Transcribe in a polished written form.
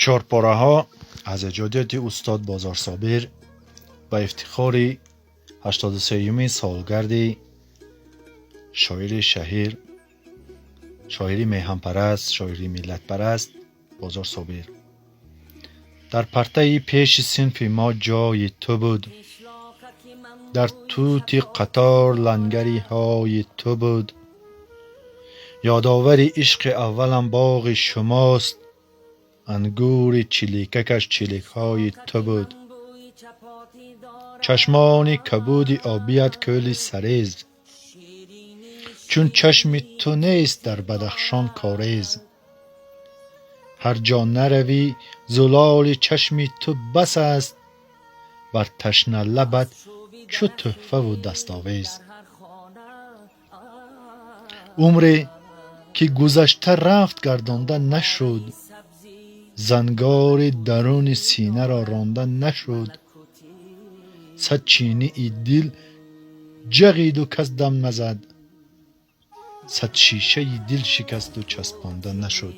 Чорпораҳо аз эҷодиёти устод Бозорсобир ба ифтихори 83-юмин солгарди шоири шаҳир, шоири меҳанпараст, шоири миллатпараст Бозор Собир. Дар партаи пеши синфи мо ҷои ту буд, дар тути қатор лангари ҳои ту буд. Ёдовари ишқи аввалам боғи шумост, ангури чиликакаш чиликҳои ту буд. Чашмони кабуди обият кӯли сарез, чун чашми ту нест дар Бадахшон корез. Ҳар ҷо наравӣ, зулоли чашми ту бас аст, бар ташналабат чу тӯҳфаву дастовез. Умре ки гузашта рафт, гардонда нашуд, зангори даруни синаро ронда нашуд. Сад чинии дил ҷағиду кас дам назад, сад шишаи дил шикасту часпонда нашуд.